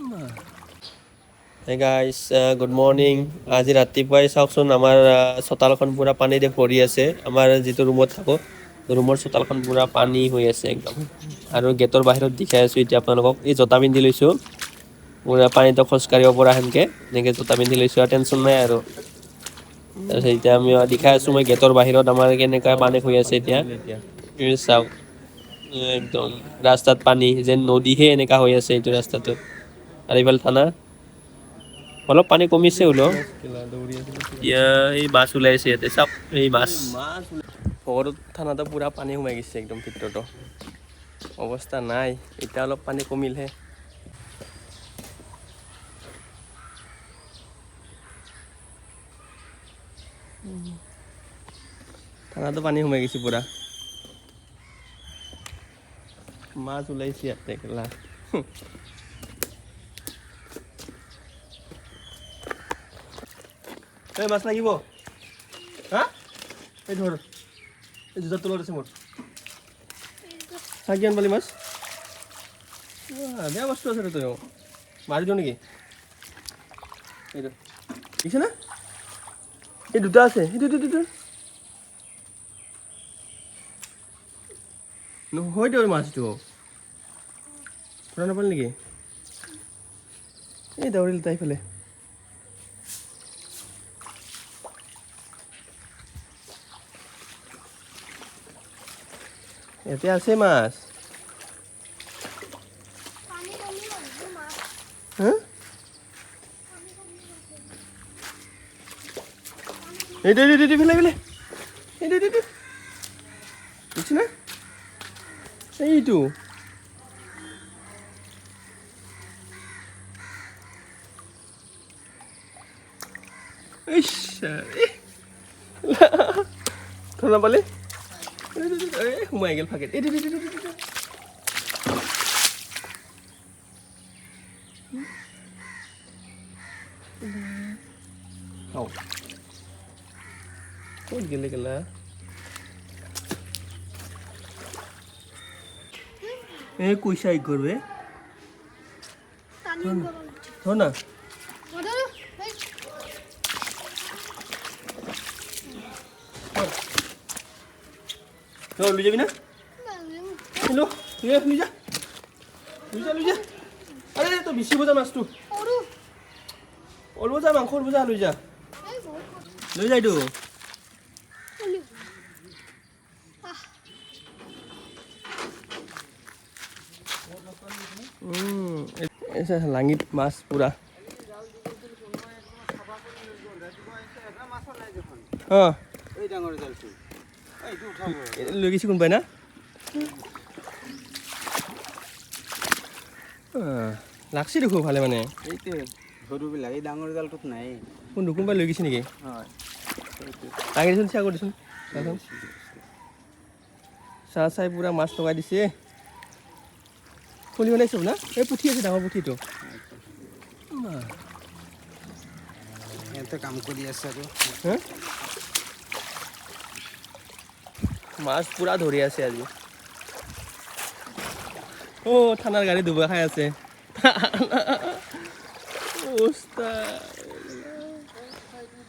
Hey guys, good morning. আজি ৰাতিপুৱাই চাওকচোন, আমাৰ চোতালখন পূৰা পানীৰে ভৰি আছে। আমাৰ যিটো ৰুমত থাকোঁ, ৰুমৰ চোতালখন পূৰা পানী হৈ আছে একদম। আৰু গেটৰ বাহিৰত দেখাই আছোঁ এতিয়া আপোনালোকক। এই জোতা পিন্ধি লৈছোঁ, পূৰা পানীটো খোজকাঢ়িব পৰা সেনকে এনেকৈ জোতা পিন্ধি লৈছোঁ আৰু টেনশ্যন নাই আৰু। তাৰপিছত এতিয়া আমি দেখাই আছোঁ মই গেটৰ বাহিৰত আমাৰ কেনেকুৱা পানী হৈ আছে এতিয়া। এই চাওক, একদম ৰাস্তাত পানী যেন নদীহে এনেকা হৈ আছে এইটো ৰাস্তাটোত। আৰু এইফালে থানা, অলপ পানী কমিছে হ'লেও। এতিয়া এই মাছ ওলাইছে ইয়াতে, চাওক এই মাছ। ভগৰত থানাটো পূৰা পানী সোমাই গৈছে একদম ভিতৰতো, অৱস্থা নাই। এতিয়া অলপ পানী কমিলহে। থানাতো পানী সোমাই গৈছে পূৰা। মাছ ওলাইছে ইয়াতে কেলা। এই মাছ লাগিব হা, এই ধৰ, এই জোতাৰ তলত আছে মোৰ। চা, কিমান পালি মাছ? বেয়া বস্তু আছে তই মাৰি দিওঁ নেকি? এইটো দেখিছে না, এই দুটা আছে, সেইটো এইটো নহয় দে, মাছটো ধৰা নাপালি নেকি? এই দৌৰিল তাই ফালে। ইয়াতে আছে মাছ। হা, এইটো এইটো এইটো ফেলাই ফেলাই, এইটো এইটো এইটো দেখিছে না, এইটো ধৰা নাপালি? এই সোমাই গ'ল ফাকেট। এইটো এইটো এইটো এইটো। ক'ত গেলে গেলা? এই কুইচা এক করবে, ধর না। ধর, লৈ যাবি না? হেল্ল', লৈ যা, লৈ যা, লৈ যা। আৰে তই বেচিব যা মাছটো, ওলব যা, মাংস ওলব যা, লৈ যা, লৈ যা এইটো। লাঙিত মাছ পুৰা। অঁ, লৈ গৈছে কোনোবাই না? লাগছে দেখো ভালে মানে। সৰুবিলাক এই ডাঙৰ জালটোত নাই। কোনটো কোনোবাই লৈ গৈছে নেকি? লাঙি দেচোন, চিয়া কৰি দেচোন। চাহ চাই পুৰা মাছ লগাই দিছে। খুলি বনাইছো না? এই পুঠি আছে, ডাঙৰ পুঠিটো। ইয়াতে কাম কৰি আছে আৰু মাছ পুৰা ধৰি আছে আজি। অ', থানাৰ গাড়ী ডুবা খাই আছে।